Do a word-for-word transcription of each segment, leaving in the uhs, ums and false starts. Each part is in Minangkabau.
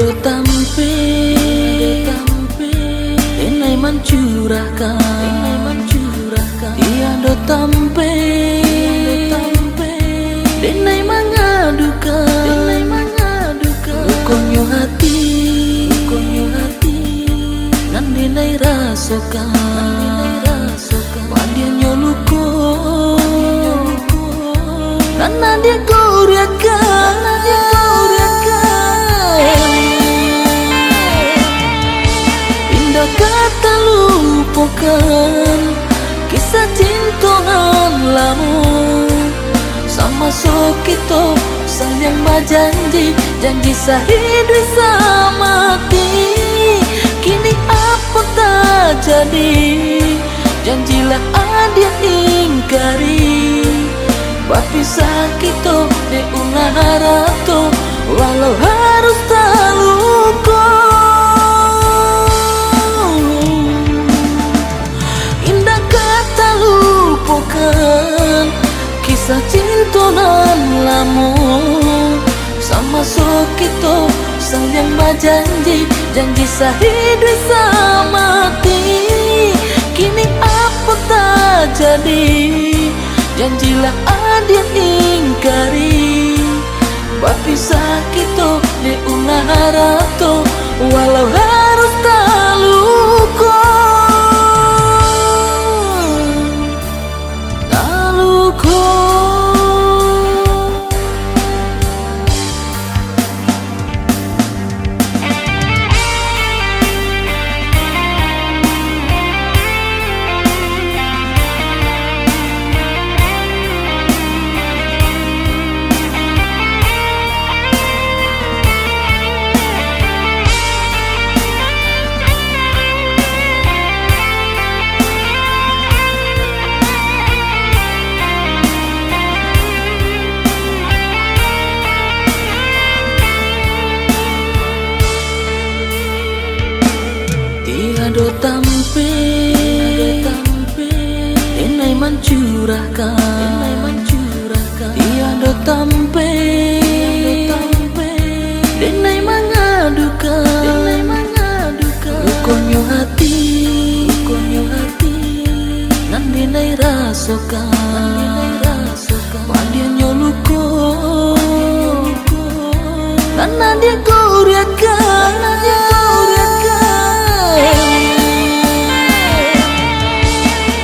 Tampek, denai mancurahkan, tiado tampek, denai mangadukan, lukonyo hati, nan denai rasokan. Padiahnyo luko, nan adiak gorekan. Indak ka talupokan kisah cinto nan lamo. Samaso kito saliang bajanji, janji saiduik samati. Kini apo tajadi? Janji lah adiak ingkari. Bapisah kito dek ulah arato, walau harus taluko. Indak ka talupokan kisah cinto nan lamo. Samaso kito saliang bajanji, janji saiduik samati. Kini apo tajadi? Janji lah adiak ingkari. Bapisah kito dek ulah arato, walau harus taluko. Taluko. Tiado tampek, denai mancurahkan. Tiado tampek, denai mangadukan. Lukonyo hati, nan denai rasokan. Padiahnyo luko, nan adiak gorekan.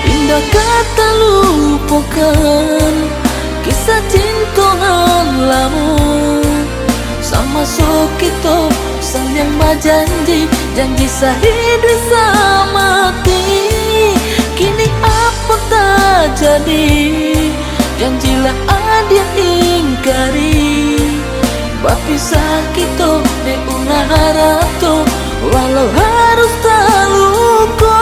Indak ka talupokan kisah cinto nan lamo. Samaso kito saliang bajanji, janji saiduik samati. Kini apo tajadi? Janji lah adiak ingkari. Bapisah kito dek ulah arato, walau harus taluko.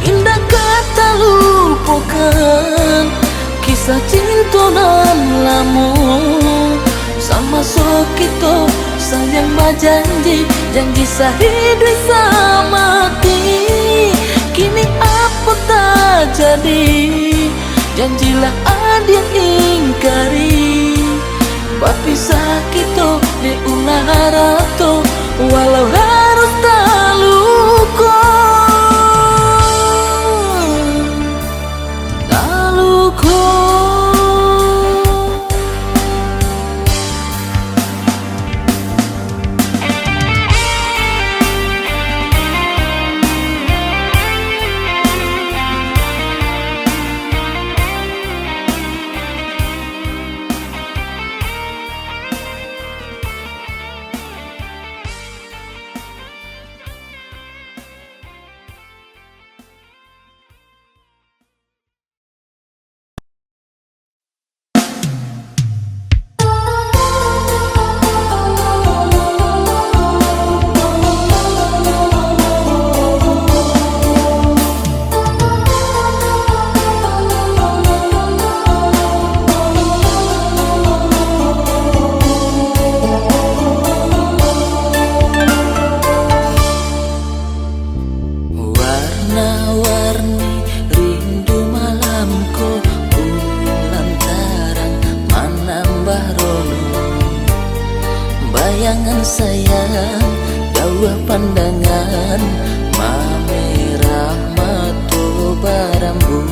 Indak ka talupokan kisah cinto nan lamo. Samaso kito saliang bajanji, janji saiduik samati. Kini apo tajadi? Janji lah adiak ingkari. Bapisah kito dek ulah arato, walau harus taluko. Taluko. Pandangan mamerah mato barambu.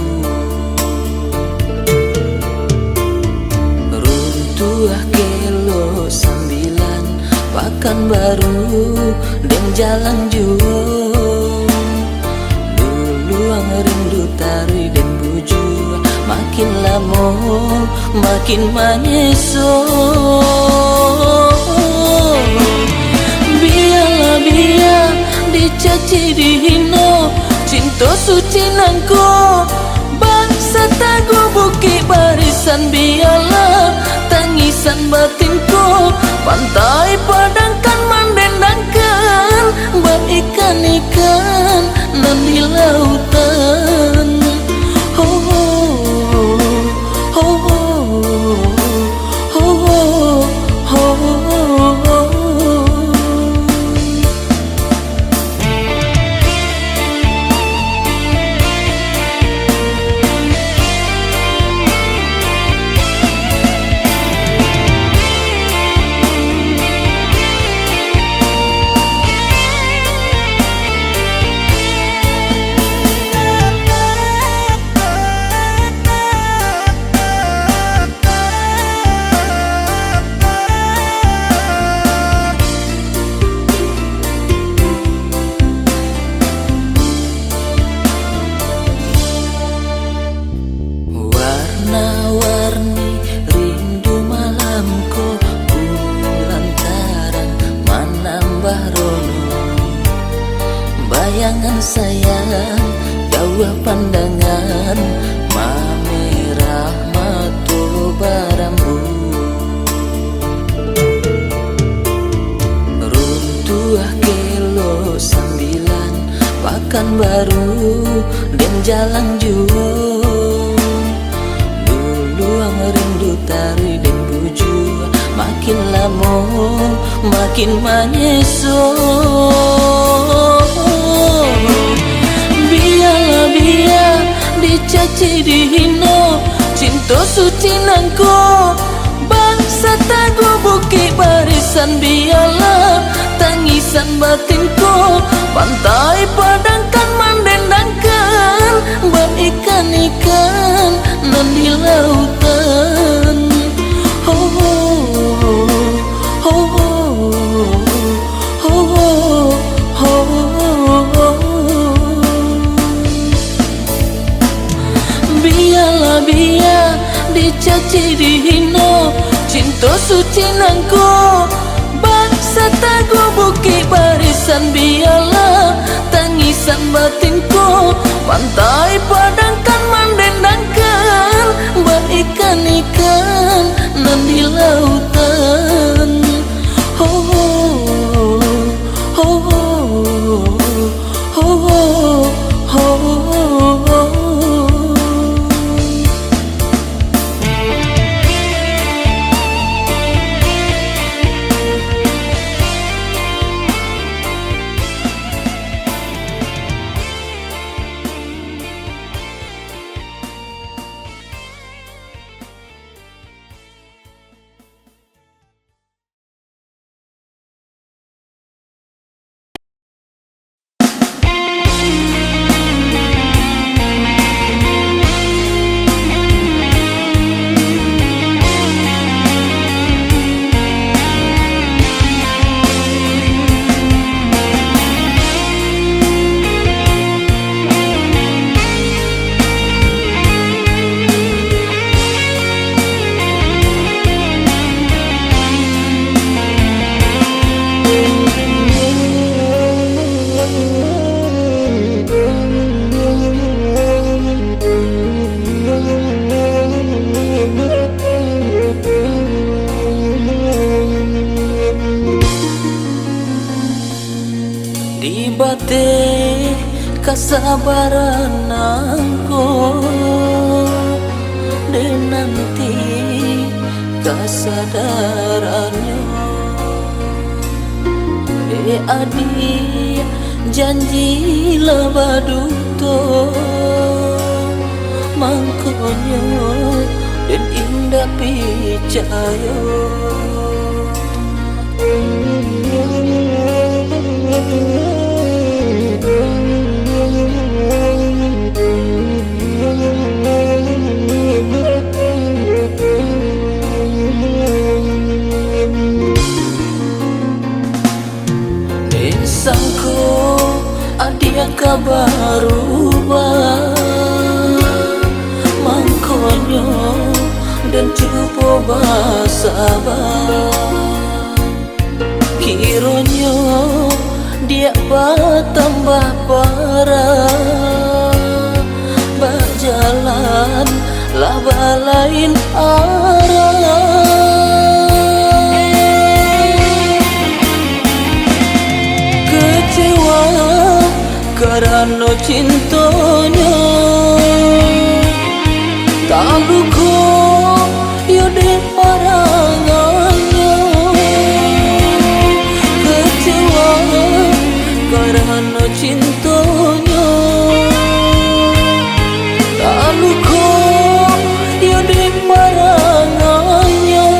Runtuah kelok sambilan, Pakanbaru den jalang juo. Luluang rindu taruih den bujua, makin lamo makin manyeso. Bialah bia dicaci dihino, cinto suci nangko. Bangsa Taguah Bukik Barisan, bialah tangisan batin ko. Pantai Padang kan mandendangkan, baikan-ikan nan di lautan. Ho, ho, ho. Warna-warni rindu malam ko, bulan tarang manambah rono. Bayangan sayang, jauah pandangan, mamerah mato barambu. Runtuah kelok sambilan, Pakanbaru den jalang juo. Luluang rindu taruih den bujua, makin lamo makin manyeso. Bialah bia dicaci dihino, cinto suci nangko. Bangsa Taguah Bukik Barisan, bialah tangisan batin ko. Pantai Padang kan mandendangkan, baikan-ikan nan di lautan. Ho, ho, ho. Bialah bia dicaci dihino, cinto suci nangko. Bangsa Taguah Bukik Barisan, bialah tangisan batin ko. Pantai Padang kan mandendangkan, baikan-ikan nan di lautan. Ho, ho, ho. Di bateh kasabaran nangko, den nanti kasadarannyo. Dek adiak janji lah baduto, mangkonyo den indak picayo. Basaba, kironyo diak batambah parah, bajalan lah balain arah. Kecewa karano cintonyo, taluko iyo dek parangannyo. Kecewa karano cintonyo, taluko iyo dek parangannyo.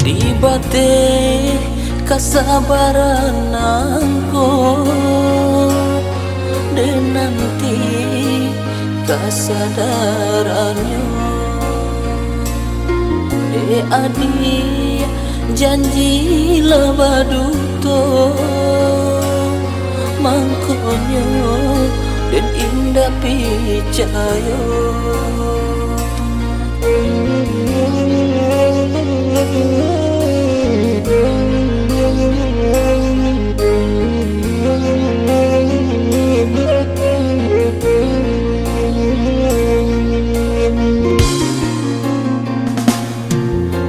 Di bateh kasabaran angku, den nanti kasadarannyo. Dek adiak janji lah baduto, mangkonyo den indak picayo.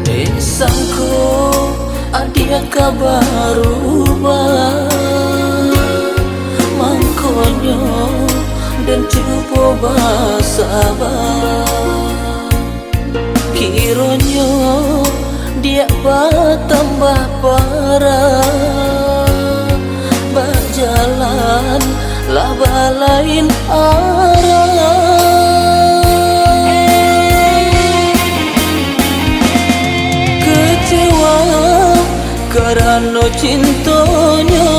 Dek sangko adiak ka barubah, mangkonyo den cubo basaba. Kironyo diak batambah parah, bajalan lah balain arah. Kecewa karano cintonyo,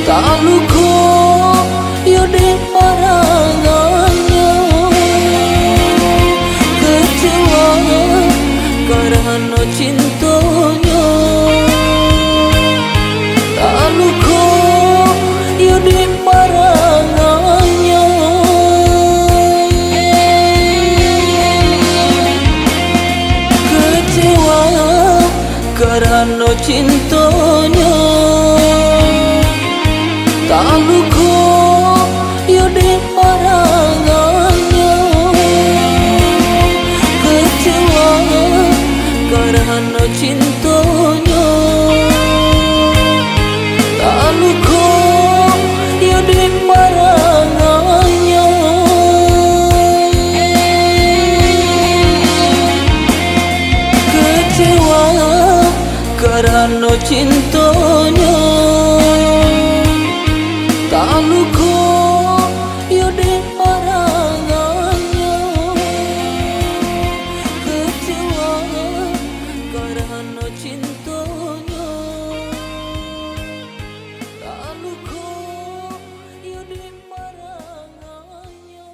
taluko iyo dek parangannyo. Kecewa karano cintonyo, taluko iyo dek parangannyo. Kecewa karano cintonyo, taluko iyo dek parangannyo. Kecewa karano cintonyo, taluko iyo dek parangannyo. Kecewa karano cintonyo, taluko iyo dek parangannyo. Kecewa karano cintonyo, taluko iyo dek parangannyo.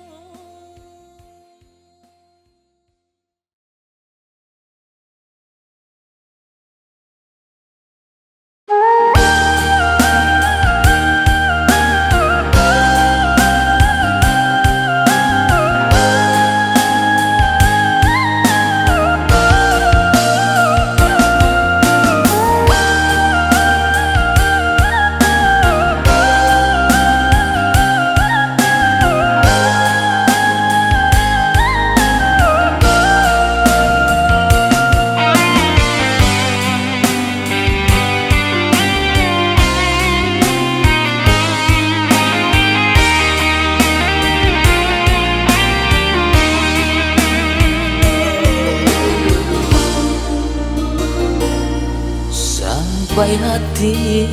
Sampai hati,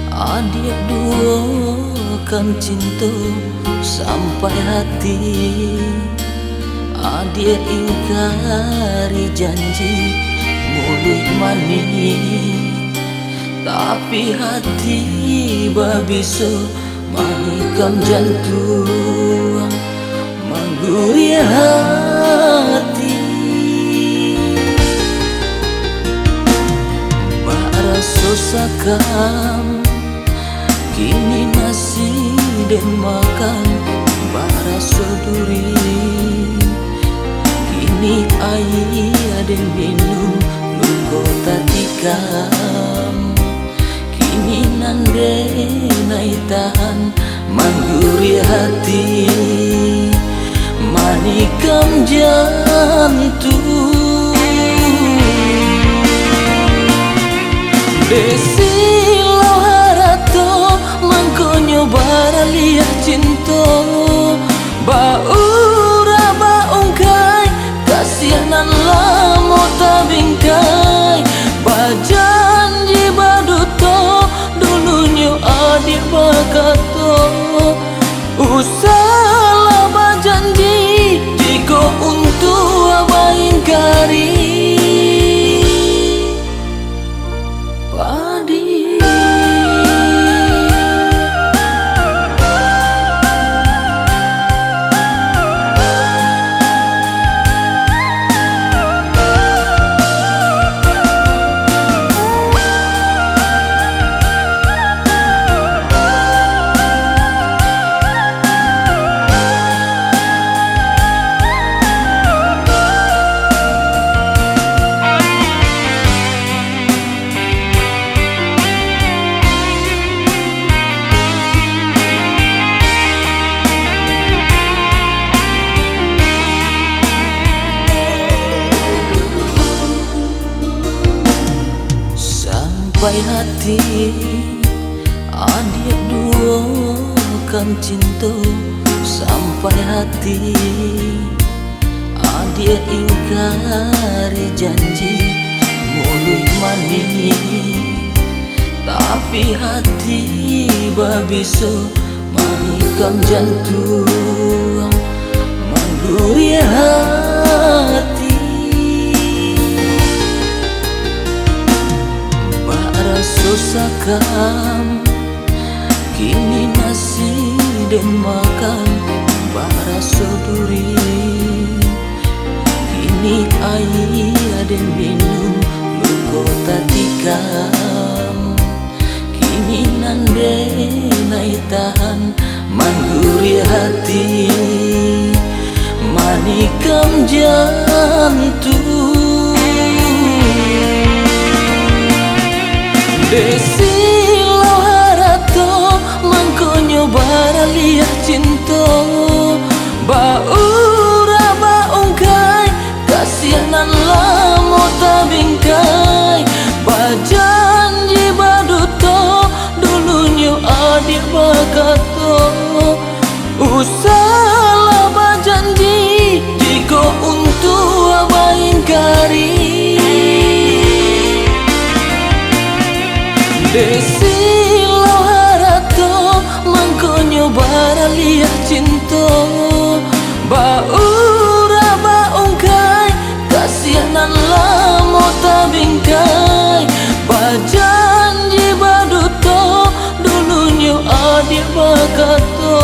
adiak duo kan cinto. Sampai hati, adiak ingkari janji. Muluik manih, tapi hati babiso. Manikam jantuang, mangguriah hati. Bak raso sakam, kini nasi den makan. Bak raso duri, kini aia den minum. Luko tatikam, kini nan den ai tahan. Mangguriah hati, manikam jantuang. Dek silau harato, mangkonyo baraliah cinto. Baurak baungkai, kasiah nan lamo tabingkai. Bajanji baduto, dulunyo adiak bakato, usahlah bajanji, jikok untuak baingkari. Padi. Sampai hati, adiak duo kan cinto. Sampai hati, adiak ingkari janji. Muluik manih, tapi hati babiso. Manikam jantuang, mangguriah hati. Bak raso sakam, kini nasi den makan. Bak raso duri, kini aia den minum. Luko tatikam, kini nan den ai tahan. Mangguriah hati, manikam jantuang. Dek silau harato, mangkonyo baraliah cinto. Baurak baungkai, kasiah nan lamo tabingkai. Bajanji baduto, dulunyo adiak bakato, usahlah bajanji, jikok untuak baingkari. Dek silau harato, mangkonyo baraliah cinto. Baurak baungkai, kasiah nan lamo tabingkai. Bajanji baduto, dulunyo adiak bakato,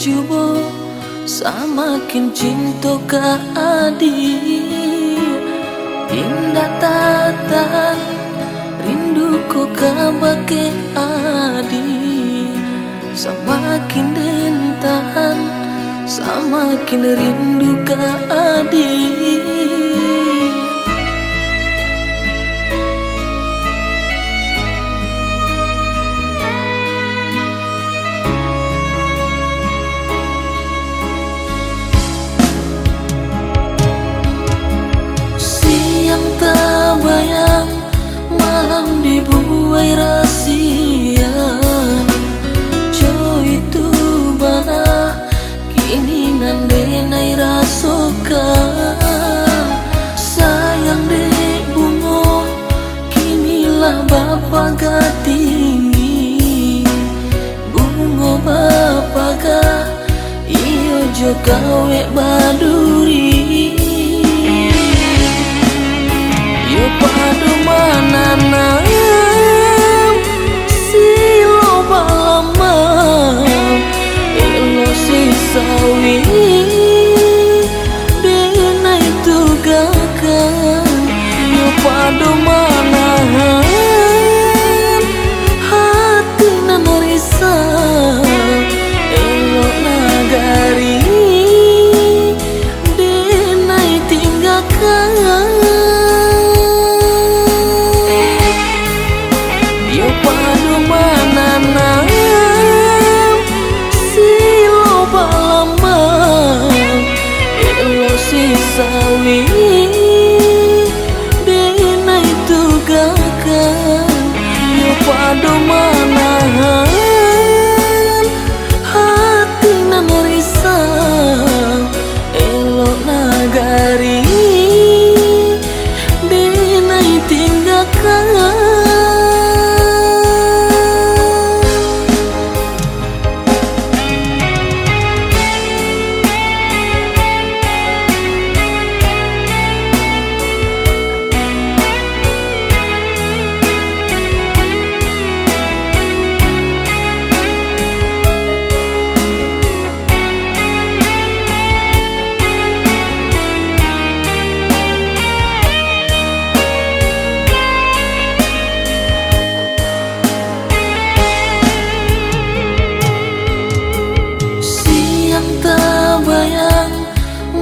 Cubo samakin cinto ka adik, indak tatahan rindu ko kabake adik. Samakin den tahan, samakin rindu ka adik. Siang tabayang, malam dibuai rasia. Jo itu bana, kini nan den ai rasokan. Sayang dek bungo, kini lah bapaga tinggi. Bungo bapaga, iyo jo kawek baduri. Iyo pado mananam, silo balamam, elok si sawi, den ai tugahkan. Iyo pado mananam, hati nan risau, elok nagari, den ai tinggakan. Iyo pado mananam, silo balamam, elok si sawi, den ai tugahkan. Iyo pado mananam, hati nan risau, elok nagari, den ai tinggakan. Siang tabayang,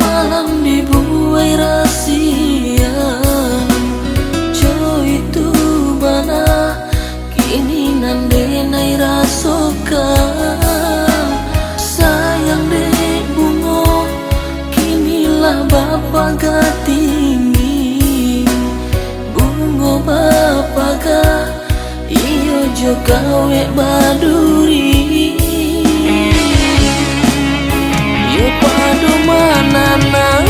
malam dibuai rasia. Jo itu bana, kini nan den ai rasokan. Sayang dek bungo, kini lah bapaga tinggi. Bungo bapaga, iyo jo kawek baduri. Iyo pado mananam,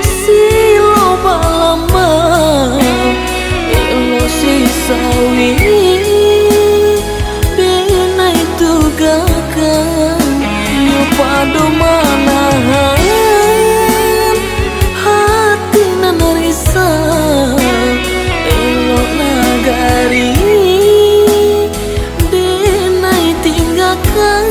silo balamam, elok si sawi, den ai tugahkan. Iyo pado mananam, hati nan risau, elok nagari, den ai tinggakan.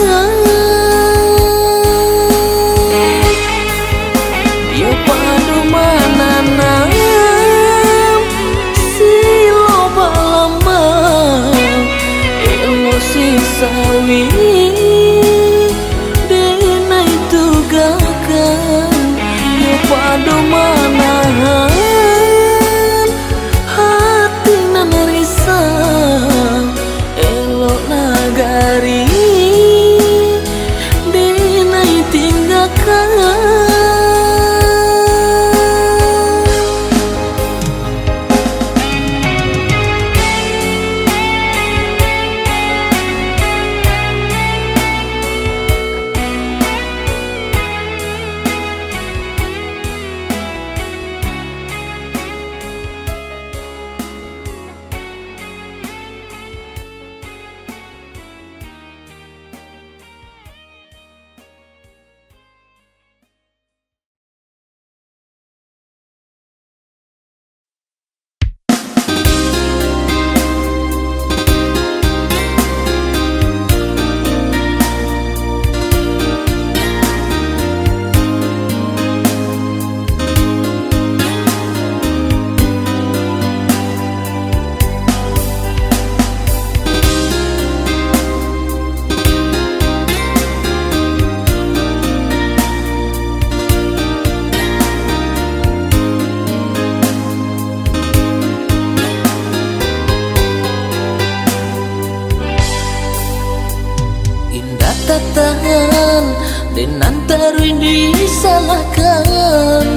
Taruih disalahkan,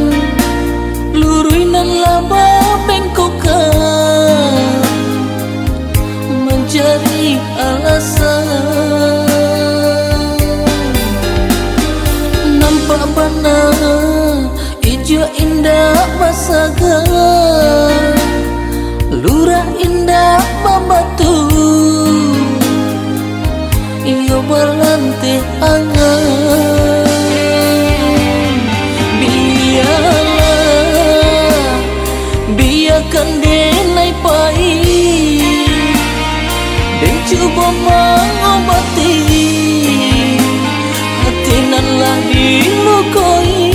luruih nan lah babengkokkan, mancari alasan. Nampak bana, Ijak indak basaga, lurah indak babatu, iyo balanteh angan. Bialah, biakan denai pai, den cubo mangobati hati nan lah dilukoi,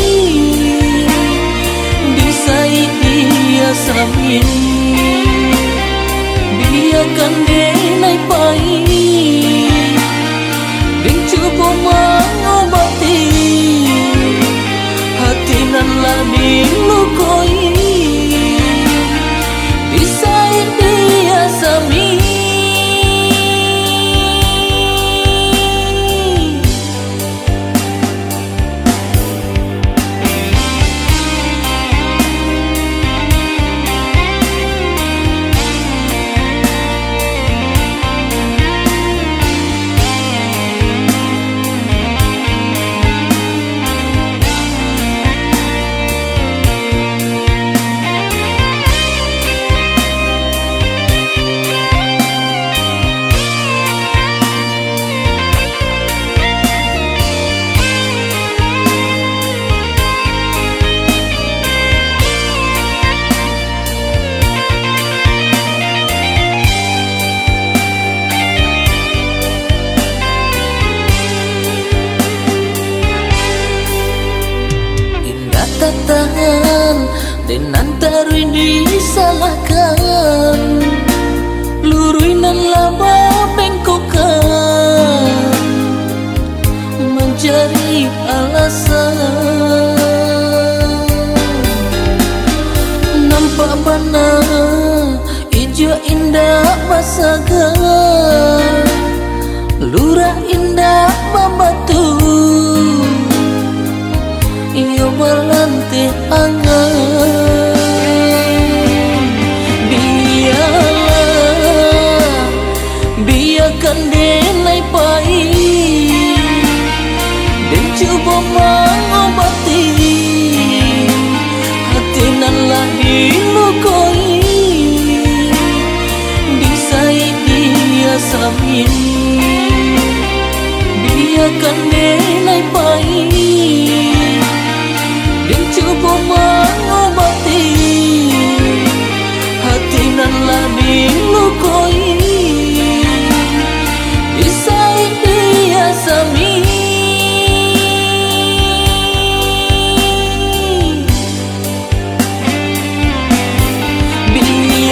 disaik diasami. Biakan denai pai, den cubo mangobati hati nan lah dilukoi, disaik diasami. Indak tatahan, den nan taruih disalahkan, luruih nan lah babengkokkan, mancari alasan. Nampak bana, ijak indak basaga, lurah indak babatu, iyo balanteh angan. Bialah, biakan denai pai, den cubo mangobati hati nan lah dilukoi, disaik diasami. Biakan denai pai, den cubo mangobati hati nan lah dilukoi, disaik diasami.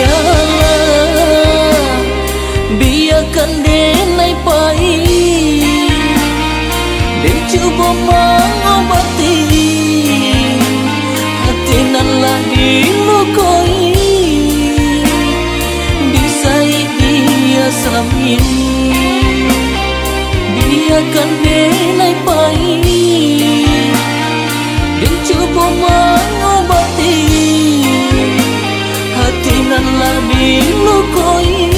Bialah, biakan denai pai, den cubo mangobati hati nan lah dilukoi, disaik diasami. Biakan denai pai, den cubo mangobati hati nan lah dilukoi,